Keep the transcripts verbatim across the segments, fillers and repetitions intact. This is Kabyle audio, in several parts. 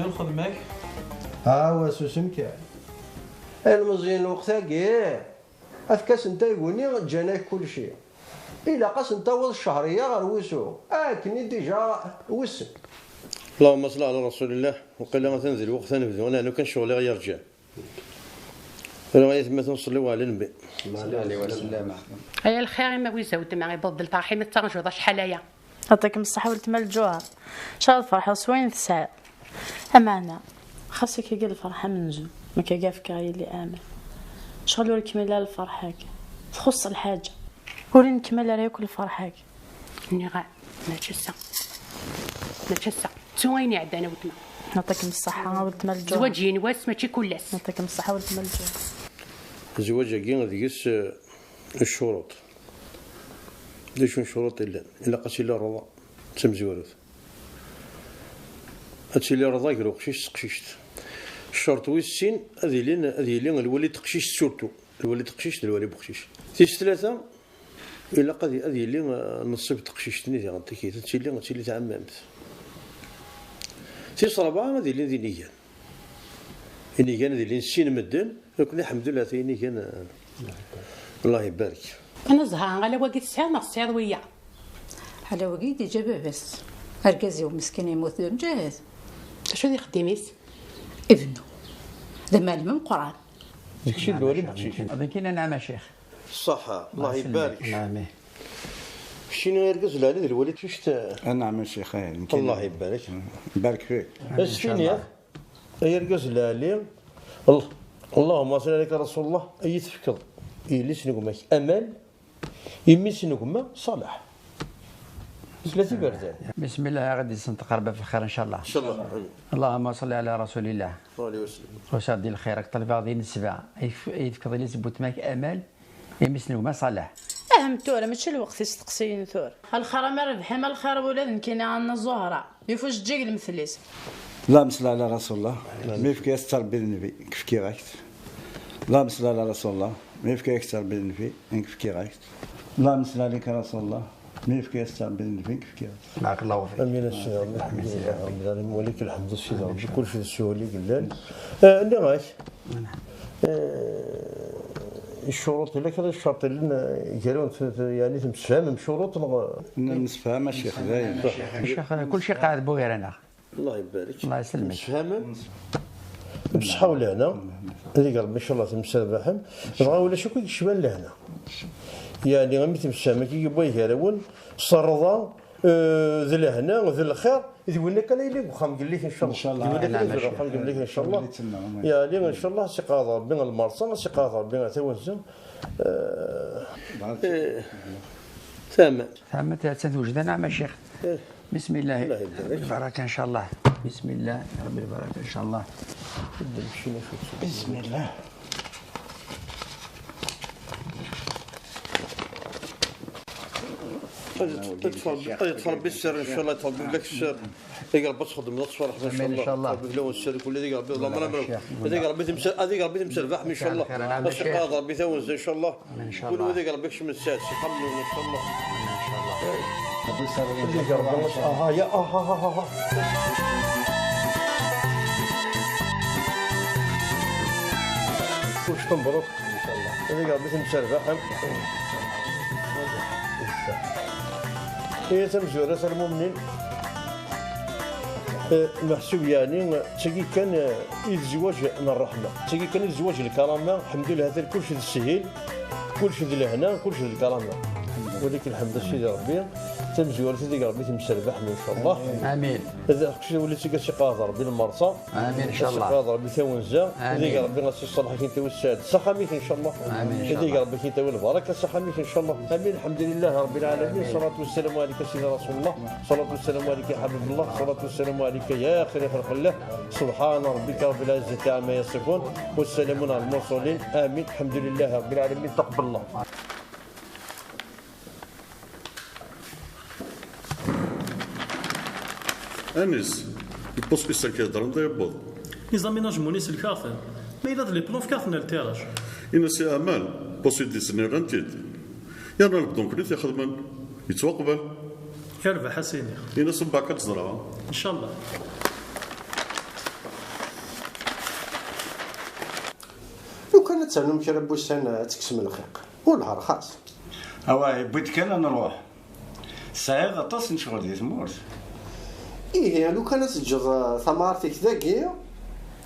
Lxedma-k? Awa, susem kan. Ilmeẓyen lweqt-agi, efk-asen taguni, ǧǧan-ak kulci. Ilaq-asen tawiḍ ccehriya ɣer wusu. Akken i d-ija wissen. Allahumma salli ala rasulillah. Waqila atan d lweqt ad nebdu, neɛnu kan ccɣel i ɣ-yerǧan. Tura ay atmaten, ṣelli ɛla nnbi. Ay a lxir, imi wi zewǧem ibeddel lferḥ-im, ad terǧuḍ acḥal aya. Yeɛṭikem ṣṣeḥḥa weltma Lǧuher. Ncallah ad tferḥeḍ s wayen tesɛiḍ. Ameɛna, xas akkagi lferḥ amenzu, ma akka fkiɣ yelli aman. Ncallah ur ikmil ara lferḥ-agi. Txuṣṣ lḥaǧa. Ur ikmil ara yakk lferḥ-agi. Nniɣ-am, mačči ass-a. Mačči ass-a. Ttu ayen iɛeddan a weltma. Yeɛṭikem ṣṣeḥḥa a weltma Lǧuher. Zzwaǧ yiwen wass, mačči kul ass. Yeɛṭikem ṣṣeḥḥa a weltma Lǧuher. Zzwaǧ-agi deg-s, eh, ccuruṭ. D acu n ccuruṭ i llan? Ilaq ad tili rrḍa d tamezwarut. Ad tili rrḍa gar uqcic d teqcict. Ccerṭ wis sin, ad ilin, ad yili lwali d teqcict surtout. Lwali d teqcict d lwali n uqcic. Tis tlata, ilaq ad, ad yili, eh, nnṣib n teqcict-nni diɣen takit, ad tili, ad tili tɛemmamt. Tis rebɛa, ad ilin d inigan. Inigan ad ilin sin medden, nekkni, lḥemdullah, ata inigan, eh, Allah ibarek. Ana Zahra, ala wagi tesɛiḍ neɣ tesɛiḍ wiyaḍ? Ala wagi i d-iǧǧa baba-s. Argaz-iw meskin yemmut d amǧahed. D acu d ixeddim-is? Ibennu. D amɛellem ameqqran. D kečč i d lwali n uqcic. D nekk i nɛam a ccix. Ṣṣeḥḥa, Allah ibarek. Nɛam. Kečč i argaz lɛali d lwali n teqcict. Anɛam a ccix, eh, nekk i Allah ibarek. Barek fik. Ad s-tiniḍ, ay argaz lɛali, All-, Allahumma salli alayka Rasulullah, ad iyi-tefkeḍ yelli-s n gma-k Amal, i mmi-s n gma Ṣaleḥ. Tlata iberdan. بسم الله, ad d-isenṭeq Rebbi ɣef lxir, ncallah. Ncallah, amin. اللهم صل على رسول الله. Wa alayhi wa sallam. Ur sɛeddi lxir, ad k-ṭelbeɣ di nesba. Ay f-, ay tefkeḍ yelli-s n weltma-k Amal, i mmi-s n gma Ṣaleḥ. Ahem tura, mačči lweqt isteqsiyen tura. A lxir a ma rrbeḥ, a ma lxir ula d nekkini a Nna Zuhra. Yif ujeǧǧig lemtel-is. اللهم صل على رسول الله. Mi yefka-yas-tt Rebbi d nnbi, nekk fkiɣ-ak-t. اللهم صل على رسول الله. Mi yefka-yak-tt Rebbi d nnbi, nekk fkiɣ-ak-t. اللهم صل عليك رسول الله. Mi yefka-yas-tt Rebbi d nnbi, nekk fkiɣ-ak-t. بارك الله فيك. Amin a Sidi Ṛebbi, lḥemdulillahi Ṛebbil ɛalamin, wa lak lḥemd a Sidi Ṛebbi, kulci d ssihel i yellan. Eh, nniɣ-ak, eh, ccuruṭ, yella kra n ccerṭ yellan, eh, gar-awen, t-, t-, yeɛni temsefhamem ccuruṭ neɣ? Nemsefham a ccix, dayen. A ccix, kulci qeɛɛed bu gar-aneɣ. Allah ibarek. Allah iselmek. Temsefhamem. Bṣeḥḥa u lehna. Ad ig Rebbi, ncallah, temserbaḥem. Dɣa ulac akk i yecban lehna. Yeɛni, ami temsefhamem akka, yewwa gar-awen, s rrḍa, eh, d lehna, d lxir, d winna kan ay yellan deg uxxam n yelli-k, ncallah. Ncallah. D winna kan ay yellan deg uxxam n yelli-k, ncallah. Yeɛni, ncallah, ad s-iqeɛɛed Rebbi lmerṣa, ad s-iqeɛɛed Rebbi tawenza. Eh, eh, tama. Tama, attan tewjed, a ccix. Eh. بسم الله. الله يبارك. بالبركة إن شاء الله. بسم الله. ربي البركة إن شاء الله. بسم الله. Ad yeṭṭef Rebbi sser, ncallah, yeṭṭef Rebbi fell-ak sser. Ad ig Rebbi ad txedmeḍ, ad tferḥeḍ, ncallah. آمين إن شاء الله. Rebbi fell-awen sser, kul ad ig Rebbi ḍlamer amram. Ad ig Rebbi temser-, ad ig Rebbi temserbaḥem, ncallah. Ad s-iqeɛɛed Rebbi tawenza, ncallah. آمين إن شاء الله. Win wadeg Rebbi kecmen ssaɛd s ixxamen-nwen, ncallah. آمين إن شاء الله. Wadeg Rebbi, aha, ya, aha, aha, aha. Kullec mebruk. Wadeg Rebbi temserbaḥem. Ihi tamezwarut a lmumnin. Eh, meḥsub yeɛni, d tagi kan, eh, i d zzwaǧ n ṛṛeḥma. D tagi kan i d zzwaǧ n lkarama. Lḥemdullah, atan kullec d ssihil, kullec d lehna, kullec d lkarama. Walak lḥemd a Sidi Ṛebbi. Tamezwarut ad ig Ṛebbi temserbaḥem, ncallah. آمين. Ad, aqcic wala d tagi ad s-iqeɛɛed Ṛebbi lmerṣa. آمين إن شاء الله. Ad s-iqeɛɛed Ṛebbi tawenza. آمين. Ad ig Ṛebbi ad s-iṣelleḥ akin tawi ssaɛd s axxam-ik, ncallah. آمين إن شاء الله. Ad ig Ṛebbi akin tawi lbaraka s axxam-ik, ncallah. آمين. الحمد لله رب العالمين. آمين. الصلاة والسلام عليك سيدنا رسول الله. الصلاة والسلام عليك يا حبيب الله. الصلاة والسلام عليك يا خير خلق الله. سبحان ربك رب العزة عما يصفون. والسلام على المرسلين. آمين. الحمد لله رب العالمين. تقبل الله. Anis, le poste-is akka d-ddren da yewweḍ. Les aménagements-nni selkeɣ-ten. Ma yella d les plans, fkiɣ-ten ar le tirage. Ini-as i Amal, poste-is d-ttnirent-id. Yerna lebdunk-nni t-ixedmen, yettwaqbel. Yerbeḥ a s-iniɣ. Ini-as mbeɛd ad ẓreɣ. Ncallah. Ternum kra n wussan ad tekksem lxiq. Ur lha rxas. Awah, yewwi-d kan ad nruḥ. Sɛiɣ aṭas n ccɣel di tmurt. Ihi, lukan ad teǧǧeḍ, eh, tamɣart-ik dagi,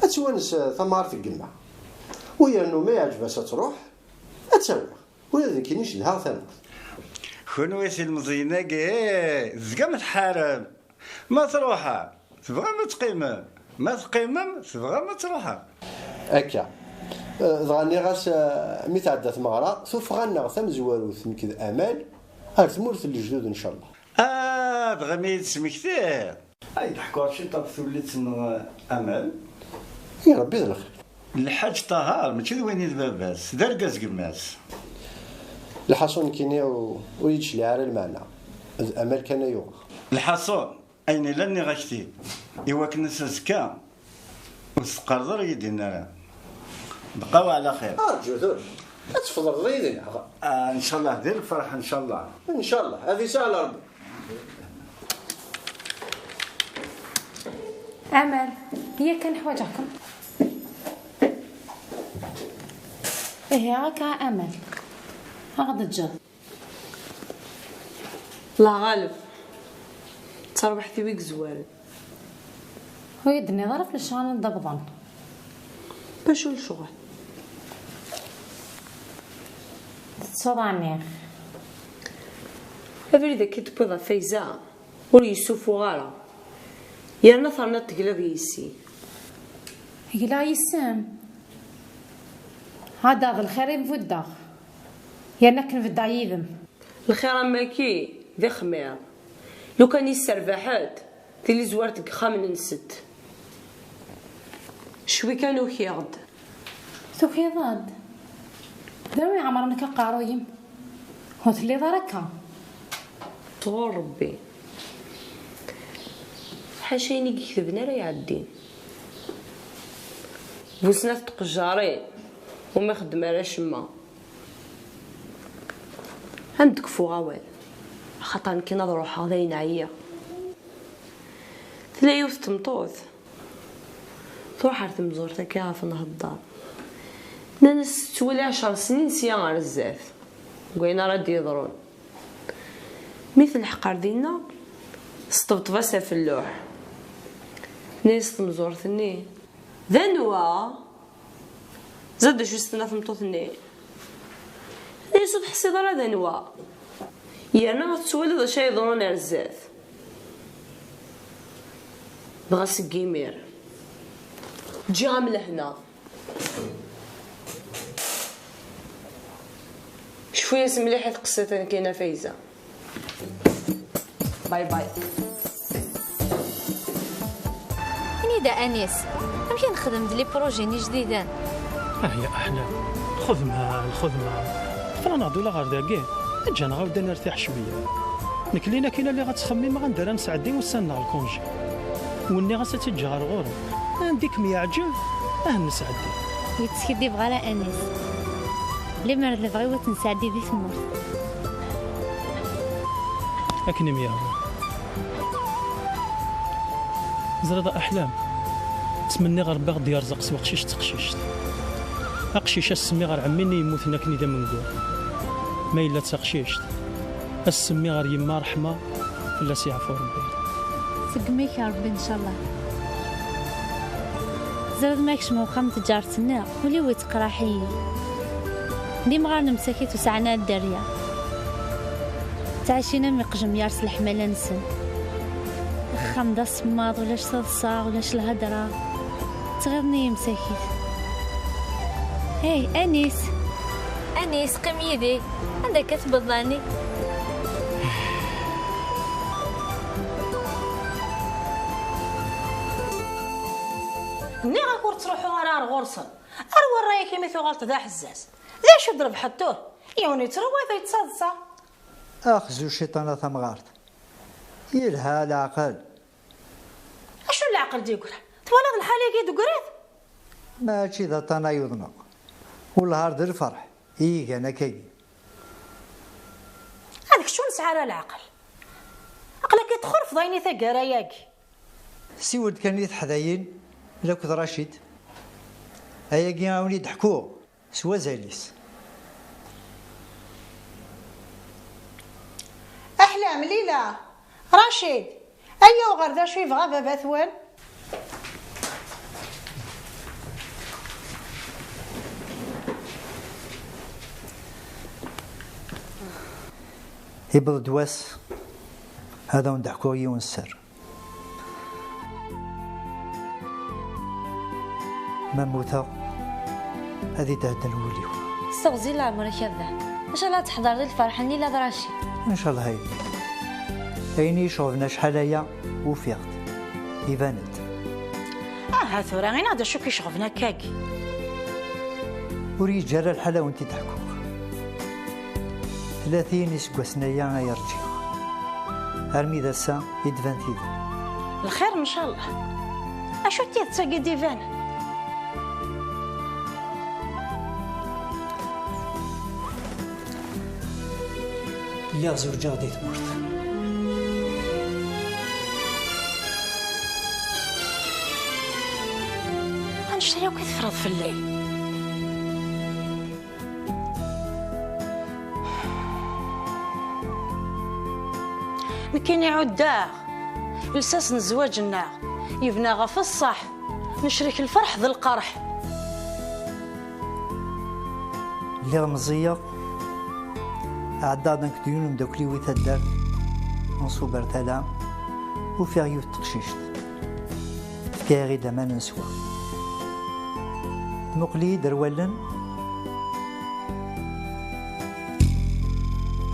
ad twanes, eh, tamɣart n yemma. U yernu ma yeɛǧeb-as ad truḥ, ad tt-awiɣ. Ula d nekkini cedhaɣ tamurt. Kunwi tilmeẓyin-agi, eh, tezgam tḥarem. Ma truḥem, tebɣam ad teqqimem. Ma teqqimem, tebɣam ad truḥem. Akka. Eh, dɣa nniɣ-as, eh, mi tɛedda tmeɣra, tuffɣa-nneɣ tamezwarut nekk d Amal ar tmurt n lejdud, ncallah. Ah, dɣa mi yi-d-tesmektiḍ? Ay d-ḥkuɣ ciṭ ɣef tullitt-nneɣ, Amal. I Rebbi d lxir. Lḥaǧ Ṭaher mačči d win i d baba-s, d argaz n gma-s. Lḥaṣun nekkini u-, ur yi-d-tecliɛ ara lmeɛna. D Amal kan ay uɣeɣ. Lḥaṣun, ayen yellan nniɣ-ak-t-id, i wakken ass azekka ur teqqareḍ ara yid-i ara. Bqa wa ɛla xir. Arǧu tura. Ad tfeḍreḍ yid-neɣ? Ah, ncallah, di lferḥ, ncallah. Ncallah, ad isahel Rebbi. Amal, yakan ḥwaǧeɣ-kem. Ihi, akka a Amal. Ad ɣ-d-teǧǧeḍ. Allah ɣaleb. D tarbaḥt-iw i yezwaren. Ur yi-d-tenniḍ ara ɣef lecɣal anda wwḍen. Bacu lecɣal? Tettsuḍ ɛni? Abrid akka i d-tewwiḍ ɣef Fayza ur yessufuɣ ara. Yerna terniḍ tegleḍ yis-i. Gleɣ yis-m? Ɛaddaɣ d lxir i m-buddeɣ. Yerna akken beddeɣ yid-m. Lxir am waki d ixmiṛ. Lukan i sserbaḥet, tili zwart deg ixxamen-nsent. Cwi kan ukiɣ-d. Tukiḍ-d? D awi iɛemren akka aqerruy-im? Ur telliḍ ara akka. Tɣur Rebbi. Ḥaca ayen i iketben ara iɛeddin. Bu snat tqejjarin, umi xeddem ara acemma. Ad m-d-kfuɣ awal, axaṭer nekkini ad ruḥeɣ, dayen ɛyiɣ. Tella yiwet n tmeṭṭut, truḥ ar temẓurt akka ɣef nhedder. Nnan-as tettwali ɛecṛ snin sya ɣer zdat, deg wayen ara d-yeḍrun. Mi telḥeq ar dinna, tesṭebṭeb-as ɣef lluḥ. Tenna-yas temẓurt-nni, d anwa? Ẓer d acu i s-tenna tmeṭṭut-nni. Tenna-yas ur teḥṣiḍ ara d anwa. Yerna ad tettwaliḍ d acu ay yeḍrun ar zdat. Dɣa seg imir, ǧǧiɣ-am lehna. Cfu-yas mliḥ i tqessat-a nekkini a Fayza. Bye bye. Ini-d a Anis, amek i nexdem d les projets-nni ijdiden? Ah ya Aḥlam, lxedma, lxedma. Tefra-neɣ-d ula ɣer dagi, eǧǧ-aneɣ awdan ar tiḥecmiya. Nekk lin akkin lliɣ ad ttxemmimeɣ anda ara nesɛeddi ussan-nneɣ lkunji. U nniɣ-as ad tt-ǧǧeɣ ɣer ɣur-m. Anda i kem-yeɛǧeb, ah nesɛeddi. Ur yettskiddibeɣ ara Anis. Limer d lebɣi-w ad tt-nesɛeddi di tmurt. Akken i m-yehwa. Teẓriḍ a Aḥlam, ttmenniɣ Rebbi ad ɣ-d-yerẓeq s weqcic d teqcict. Aqcic ad s-semmiɣ ar ɛemmi-nni yemmuten akken i d amengur. Ma yella d taqcict, ad s-semmiɣ ar yemma Ṛeḥma, fell-as yeɛfu Rebbi. Segmi-k a Rebbi, ncallah. Teẓriḍ ma kecmeɣ uxxam n tǧaṛt-nni, ul-iw yettqerraḥ-iyi. D imɣaren n Msakit ur sɛan ara dderya. Ttɛicin am iqjemyar s leḥmala-nsen. Axxam d asemmaḍ, ulac taḍsa, ulac lhedra. Tɣiḍen-iyi Msakit. Hey, Anis! Anis, qqim yid-i. Anda akka tewweḍ lani? Nniɣ-ak ur ttruḥu ara ar ɣur-sen. Ar warray-ik imi tuɣaleḍ d aḥezzaz. D acu d-rebḥeḍ tura? Yiwen yettru, wayeḍ yettaḍsa. Axzu cciṭan a tamɣart. Yelha leɛqel. Acu n leɛqel d-yeggran? Twalaḍ lḥal-agi d-tegriḍ? Mačči d aṭṭan ay uḍneɣ. Wellah ar d lferḥ i yi-gan akkagi. Ad kečč ur nesɛi ara leɛqel. Aql-ak i txulfeḍ ayen i taggara-agi. Siwel-d kan i teḥdayin, lakked Racid. Ayagi a wen-id-ḥkuɣ. s wazal-is. Aḥlam, Lila, Racid, ayaw ɣer d acu yebɣa baba-twen. Iwweḍ-d wass, ad awen-d-ḥkuɣ yiwen sser. Ma mmuteɣ, ad idehden wul-iw. Sseɣzi leɛmer-ik a baba. Ncallah ad teḥḍer di lferḥ-nni la d Racid. Ncallah a yelli. Ayen i yi-iceɣben acḥal aya, ufiɣ-t. Iban-d. Aha tura, ini-aɣ-d acu k-iceɣben akkagi. Ur yeǧǧi ara lḥal a wen-t-id-ḥkuɣ. Tlatin iseggasen aya ay rǧiɣ. Armi d ass-a i d-tban tidet. Lxir, ncallah. Acu d tidet-agi d-ibanen? Lliɣ zewǧeɣ di tmurt. Annect-a yakk i teffreḍ fell-i? Nekkini ɛuddaɣ lsas n zzwaǧ-nneɣ, yebna ɣef ṣṣeḥ, necrek lferḥ d lqerḥ. Lliɣ meẓẓiyeɣ, ɛeddaɣ-d nekk d yiwen umeddakel-iw i taddart, nṣub ar tala, ufiɣ yiwet teqcict. Tefka-yaɣ-id aman neswa. Tmuqel-iyi-d ar wallen.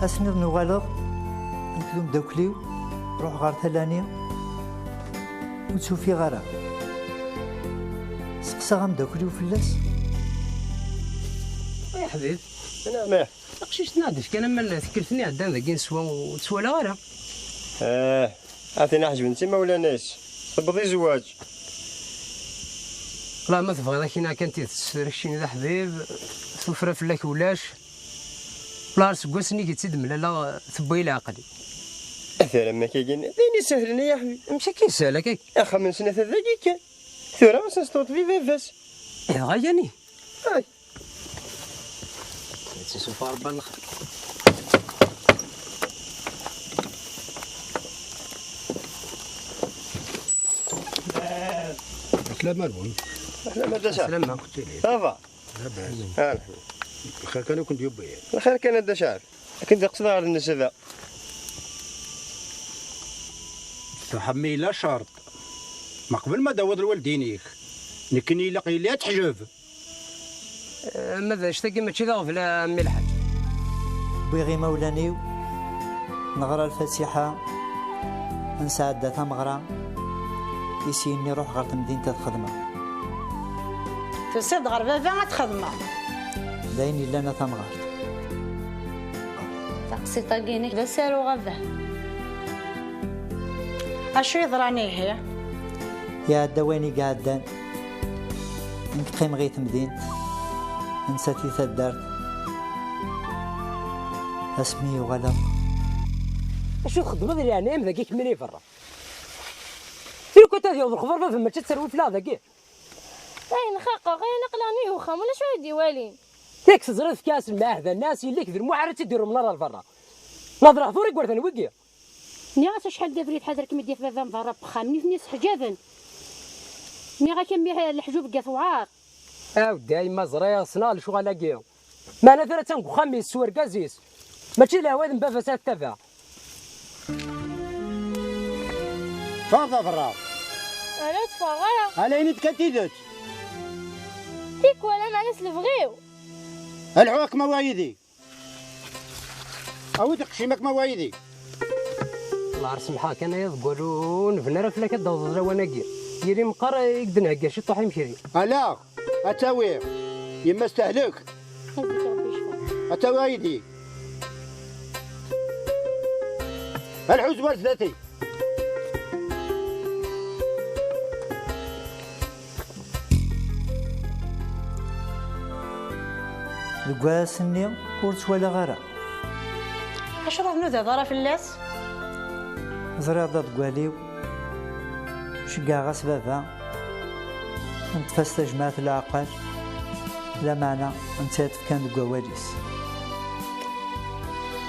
Ass-nniḍen uɣaleɣ, nekk d umeddakel-iw, ruḥeɣ ɣer tala-nni, ur tt-ufiɣ ara. Seqsaɣ ameddakel-iw fell-as. Ay aḥbib. Anɛam. Taqcict-nneɣ d-fkan aman tikkelt-nni iɛeddan dagi neswa ur tt-walaɣ ara. Eh, a tin iɛeǧben d timawlan-is. Tewweḍ i zzwaǧ. Wala ma tebɣiḍ akkin kan tidet, tura keččini d aḥbib, tuffra fell-ak ulac. Wala ar seg wass-nni i tt-id-mlaleɣ, tewwi leɛqel-iw. Ataram akkagi, d ayen isehlen ay aḥbib. Amek akka yeshel akkagi? Axxam-nsen ata dagi kan. Tura ad sen-sṭuṭbi baba-s. Dɣa yani? Ay. Yettisufa Rebbi lxir. Aslama-nwen. Aslama, Dda Caɛb. Aslama, keččini. Ça va? Labas. Ah, lxir kan i kent-yewwi. Lxir kan, a Dda Caɛb. Akken d-iqsed ɣer nnezba. Tḥemmi la cart. Ma qbel ma d-tawiḍ lwaldin-ik. Nekkini ilaq yelli ad teḥjeb. Eh, ma d anect-agi mačči d aɣbel, a mmi lḥaǧ. Wwiɣ imawlan-iw, neɣra lfatiḥa, nesɛedda tameɣra, i syenni ruḥ ɣer temdint ad xedmeɣ. Tusiḍ-d ɣer baba ad txedmeḍ. D ayen yellan a tamɣart. Taqsiṭ-agi-inek d asaru a baba. Acu yeḍran ihi? Iɛedda wayen i iɛeddan. Nekk qqimeɣ i temdint, nettat i taddart. Asmi yuɣal akk. Acu txeddmeḍ i leɛnaya-m dagi kemmini berra? Lukan ad yaweḍ lexbar baba mačči ad terwi fell-aɣ dagi. Ayen xaqeɣ, ayen aql-aɣ nnig uxxam, ulac win i d-iwalin. Yak teẓriḍ fkiɣ-as lmeɛhda-nni, as yelli-k d lmuḥal ad tt-id-irumneḍ ar berra. Naḍreɣ tura igerdan wigi. Nniɣ-as acḥal d abrid ḥader kem-id-yaf baba-m berra n wexxam, nitni seḥjaben. Nniɣ-ak a mmi leḥjub deg at uɛar. Awday ma ẓriɣ ssneɣ lecɣal-agi. Meɛna tura attan deg uxxam-is s urgaz-is. Mačči d leɛwayed n baba-s ara ttabaɛ. Ffeɣ d aberraɣ. Ala ur tteffɣeɣ ara. Ala ini-d kan tidet. Tikwal, meɛna s lebɣi-w. Alḥu akma wa yid-i. Awi-d aqcim akma wa yid-i. Allah ar semḥeɣ kan ay aḍeggal, ur nebni ara fell-ak ad d-tawḍeḍ lawan-agi. Yili meqqar i k-d-nhegga ciṭuḥ imekli. Ala, ad tawi. Yemma-s tehlek. Ad tawi aydi. Alḥu zwar zdat-i. Deg wass-nni ur ttwaliɣ ara. Acu ur tnudaḍ ara fell-as? Ẓriɣ d aḍeggal-iw, ceggɛeɣ-as baba, neṭṭef-as tajmaɛt n leɛqel, Lameɛna netta tefkan deg wawal-is.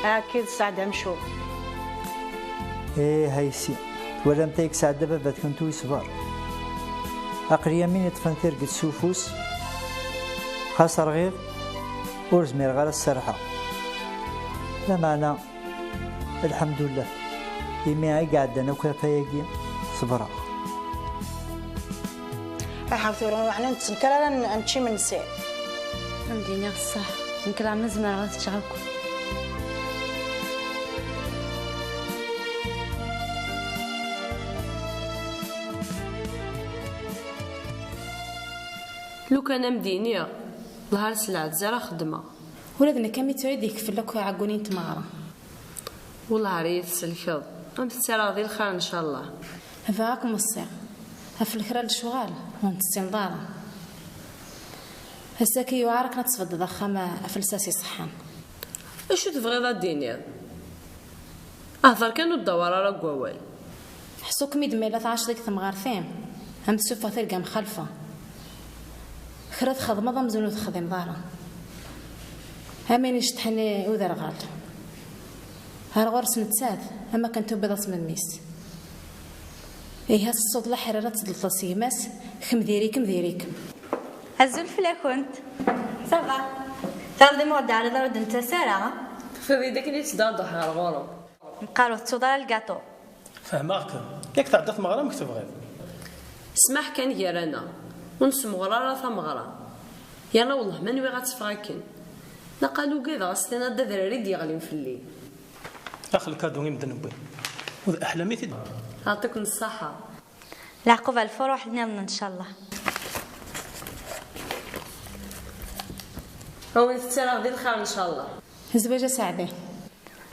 Akka d Sseɛd Amcum. Ih, a yessi, twalamt ay yesɛedda baba-tkent i ṣṣber. Aql-i am win yeṭṭfen tirget s ufus, xas rɣiɣ, ur zmireɣ ara ad s-serḥeɣ. Lameɛna, lḥemdullah, imi i iɛeddan akk afay-agi, ṣebreɣ. Aha, tura, ur nettnekkar ara n-, nečč imensi. Ad m-d-iniɣ ṣṣeḥ, nekk leɛmer zemreɣ ad ččeɣ akk. Lukan ad m-d-iniɣ, lhar s leɛz ara xeddmeɣ. Ula d nekk am i tura i d-ikfel akk aɛeggun n tmeɣra. Wellah ar iyi-tselkeḍ. Am tettarraḍ di lxir, ncallah. Bɣa-k meṣṣi. Ɣef lekra n lecɣal, ur nettsettineḍ ara. Ass-agi yuɛer akken ad tesbeddeḍ axxam ɣef lsas iṣeḥḥan. Acu tebɣiḍ ad d-tiniḍ? Hder kan, ur d-dawar ara deg wawal. Ḥṣu-kem-id ma yella tɛaceḍ deg temɣart-im, am tsuffeɣ tirga mxalfa. Kra txedmeḍ amzun ur texdimeḍ ara. Am ayen iceṭṭḥen i uderɣal. Ar ɣur-s nettat, am akken tubiḍ-as memmi-s. Ihi ad tettuḍ leḥrir ad tedleḍ s gma-s, kemm diri-kem, diri-kem. Azul fell-akent. Ça va. Terḍim ur d-ɛriḍ ara ur d-nettas ara. Tufiḍ-iyi-d akken i ttedduɣ ad d-ruḥeɣ ar ɣur-m. Meqqar ur tettuḍ ara lgaṭu. Fehmeɣ-kem. Yak tɛedda tmeɣra amek tebɣiḍ. Smaḥ kan gar-aneɣ. Ur nessemɣer ara tameɣra. Yerna wellah ma nwiɣ ad teffeɣ akken. Naqal ugadeɣ ad s-tiniḍ d adrar i d-yeɣlin fell-i. Ax lkadu i medden wwin. U d aḥlam i t-id. Yeɛṭikum ṣṣaḥa. Leɛqub ar lfuruḥ nniḍen ncallah. A win tettarraḍ di lxir ncallah. Zwaǧ aseɛdi.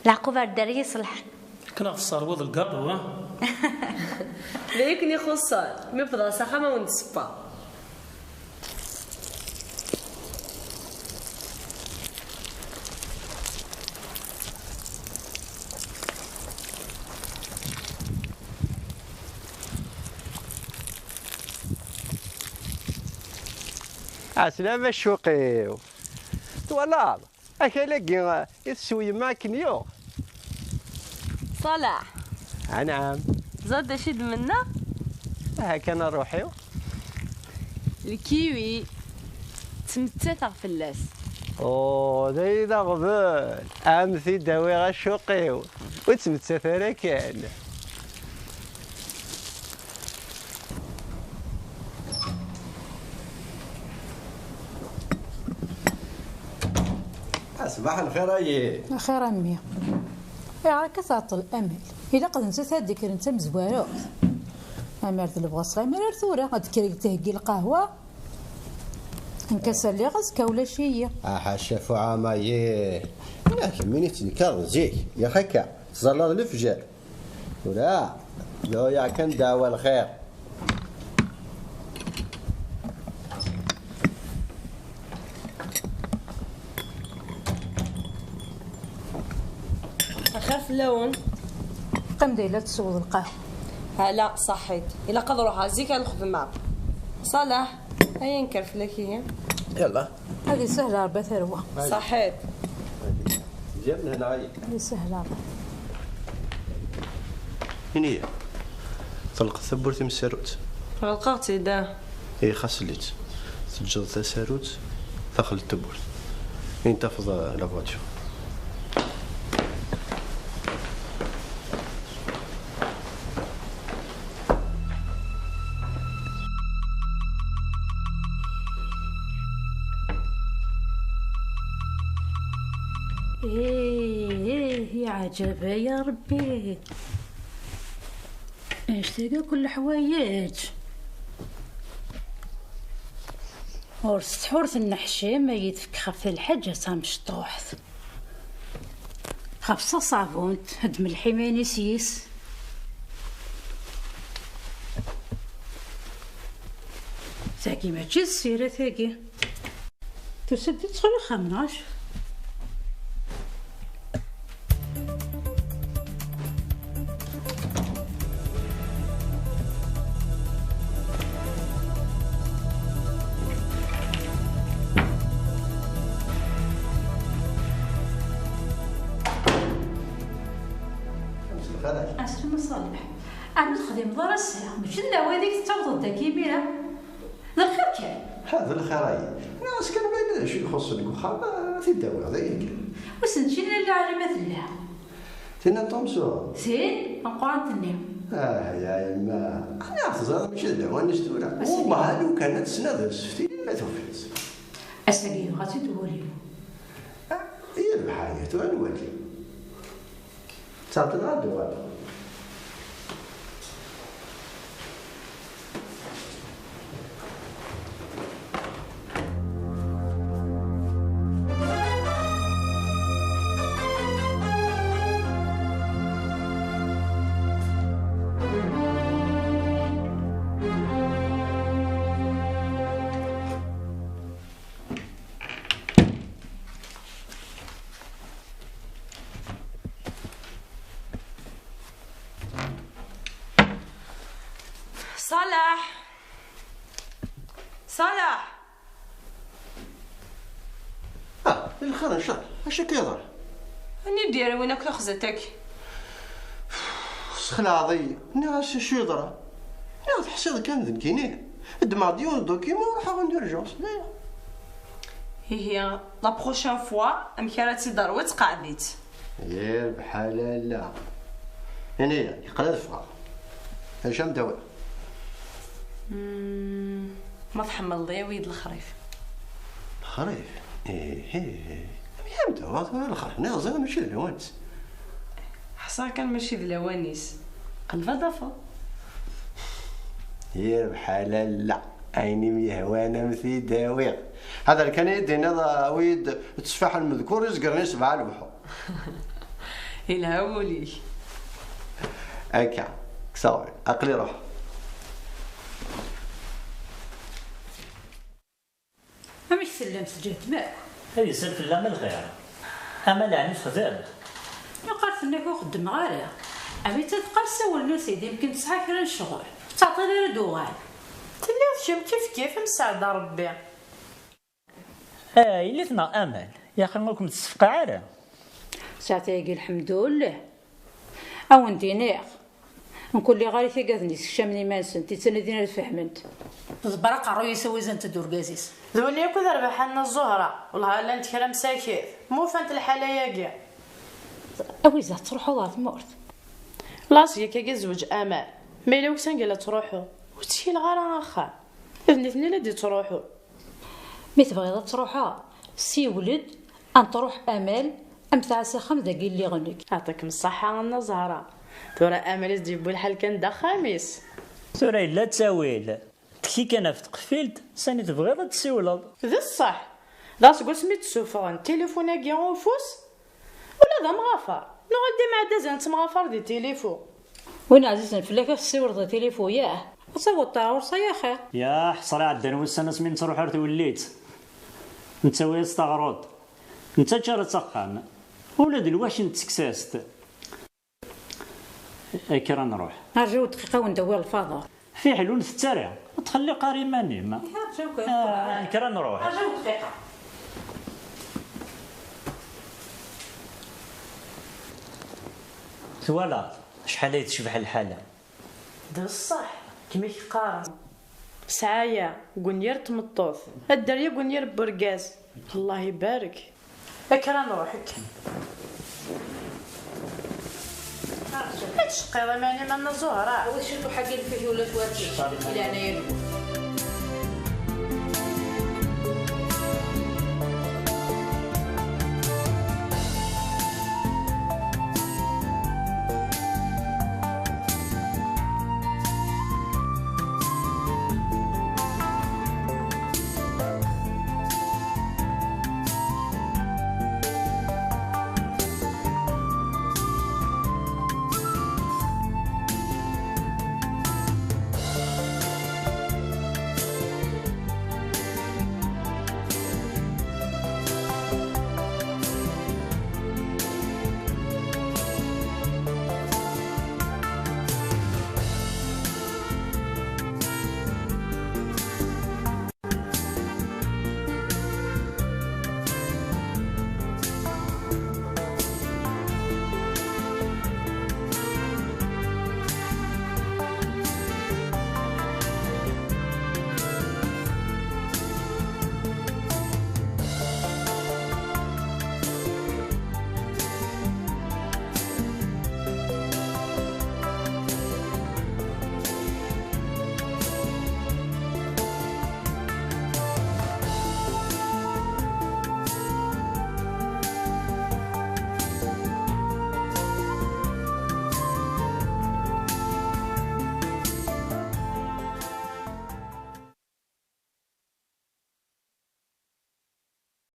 Leɛqub ar dderya iṣelḥen. Akken ad ɣ-tesserwiḍ lgaṭu, ha? D ayen ixuṣṣen, mi wwḍeɣ s axxam ad wen-d-ssewweɣ. Ɛeslama ccuq-iw. Twalaḍ? Akal-agi i tessew yemma akken yuɣ. Ṣaleḥ. Anɛam. Teẓriḍ d acu i d-menna? Aha kan a ṛṛuḥ-iw. Lkiwi, ttmettateɣ fell-as. Oh, d ay d aɣbel. Am t-id-awiɣ a ccuq-iw. Ur ttmettat ara kan. Ṣbaḥ lxir a yelli. Axir a mmi. Ayɣer akka tɛeṭṭel Amal? Ilaq d nettat ad d-ikkren d tamezwarut. Amer d lebɣi-s ɣer tura, ad d-kker ad d-theggi lqahwa. Nekk ass-a lliɣ, azekka ulac-iyi. Aḥaca fuɛama-yi. Yak, min i ttnekkareɣ zik, yak akka, tẓallaḍ lefjer. Tura, yuya kan ddeɛwa lxir. Axir fell-awen. Qqim da yella tessewweḍ lqahwa. Ala, ṣaḥit. Ilaq ad ruḥeɣ zik ar lxedma. Ṣaleḥ, aya yenker fell-ak ihi. Yalla. Ad isahel Ṛebbi a tarwa. Ṣaḥit. Mezyan lehna ayi. Ad isahel Ṛebbi. Ini-yi, tɣelqeḍ tawwurt-im s tsarut? Ɣelqeɣ-tt-id, ah. Ihi xas llit, teǧǧeḍ tasarut daxel n tewwurt. Ayen tafeḍ, euh, la voiture. Ih, ih, yeɛǧeb, ya Rebbi. Annect-agi akk n leḥwayeǧ. Ur setḥur tenneḥcam, ay d-tefk ɣef lḥaǧa tamecṭuḥt. Ɣef ṣaṣabunt, ad d-melḥ iman-is yis. Tagi mačči d ssira, tagi. Tusa-d ad txel axxam, neɣ acu? Xalak. Aslam a Ṣaleḥ. Ɛni ur texdimeḍ ara ass-a? Mačči d lawan i tettawḍeḍ-d akka imir-a? D lxir kan. Ha, d lxir-ayi. Nniɣ-as kan ma yella d acu ixuṣṣen deg uxxam, ad t-id-awiɣ, d ayen kan. Wissen d acu i llan lɛali ma tella. Tinna n Ṭumsu? Tin, tameqqrant-nni. Ah, ya yemma. Nniɣ teẓriḍ mačči d lawan-is tura. Ass-agi. Wamma lukan ad tesnad sefti ma tufiḍ. Ass-agi yebɣa-tt-id wul-iw. Ah, yerbeḥ aya, tura nwali. Ttɛeṭṭileɣ ad d-uɣaleɣ. Ṣaleḥ! Ṣaleḥ! Ah, d lxir, ncallah. Acu akka yeḍran? Anida d-yerra win akk taxzant-agi? Sxelɛeḍ-iyi. Nniɣ-as acu yeḍran? Nniɣ teḥṣiḍ kan d nekkini. Ddmeɣ-d yiwen n document, ruḥeɣ en urgence. D aya. Ihi, la prochaine fois, amek ara tt-id-terwiḍ, qeɛɛed-itt. Yerbeḥ a lalla. Ini-yi, yeqqel ad ffɣeɣ. Acu am d-awiɣ? Hmm, ma tḥemmleḍ, awi-d lexrif. Lexrif? Ih, ih. Amek am d-awiɣ tura lexrif? Nniɣ ẓriɣ mačči d lawan-is. Ḥṣiɣ kan mačči d lawan-is. Qelleb ad tafeḍ. Yerbeḥ a lalla. Ayen i m-yehwan a m-t-id-awiɣ. Ḥader kan ad yi-d-tiniḍ, awi-d tteffaḥ lmedkur izegren i sebɛa lebḥur. Yelha wul-ik. Akka, kkes aɣbel, aql-i ruḥeɣ. Amek tellam, teǧǧiḍem akk? Ad isal fell-am lxir. Ama leɛni texdem. Meqqar tenna-k ur xeddmeɣ ara. Ami d-teqqar sawal n usidi, yemkin tesɛa kra n ccɣel. Ur teɛṭil ara d-uɣal. Telliḍ kemm kifkif, msaɛd Rebbi. Ah, yelli-tneɣ Amal, yaxi ur kem-tessefqeɛ ara. Saɛet-agi, lḥemdullah. A wen-d-iniɣ, mkul iɣar i tagaden yessekcamen iman-nsen, i ttnadin ad fehment. Tḍebber aqerruy-is, awizant-d urgaz-is. D win yakk i d rrbeḥ a Nna Ẓuhra, wellah llant kra msakit, ma ufant lḥala-agi. Awiza, tettruḥuḍ ɣer tmurt? Laẓ, yakkagi zweǧ Amal, ma yella uksan gila ttruḥuɣ, ur ttkileɣ ara axxam. D nitni la d-ittruḥun. Mi tebɣiḍ ad truḥeḍ, siwel-d, ad n-truḥ Amal, am tɛas axxam dagi lliɣ nekk. Yeɛṭikem ṣṣeḥḥa a Nna Zahra. Tura Amal i s-d-yewwi lḥal kan d axxam-is. Tura yella ttawil. Tekki kan ɣef tqeffilt, sani tebɣiḍ ad tessiwleḍ. D ṣṣeḥ. D aseggas mi d-ssufɣen tilifun-agi ufus, ula d amɣafar. Nuɣal d imeɛdazen nettemɣafar di tilifu. Win ɛzizen fell-ak ad tessiwleḍ di tilifu, yah? Ad taweḍ ɣur-s ay axir. Ya ḥesra, ɛeddan wussan asmi nettruḥ ar twellit. Nettawi-as taɣruḍt. Netta ččaret s axxam. Ula d lwaci n tseksast. Kker ad nruḥ. Rǧu dqiqa, ad wen-d-awiɣ lfaḍur. Fiḥel ur ntett ara. Ur txelliq ara iman-im. Rǧu kan. Ah, kker ad nruḥ. Rǧu dqiqa. Twalaḍ acḥal ay tecbeḥ lḥala? D ṣṣeḥ, kem i k-qqaren. Sɛaya, deg unyir n tmeṭṭut. A dderya deg unyir n urgaz. Allah ibarek. Kker ad nruḥ, kker. Ad tceqqiḍ iman-im a Nna Zuhra. Awi-d ciṭuḥ-agi n lfihula twati, di leɛnaya-nwen.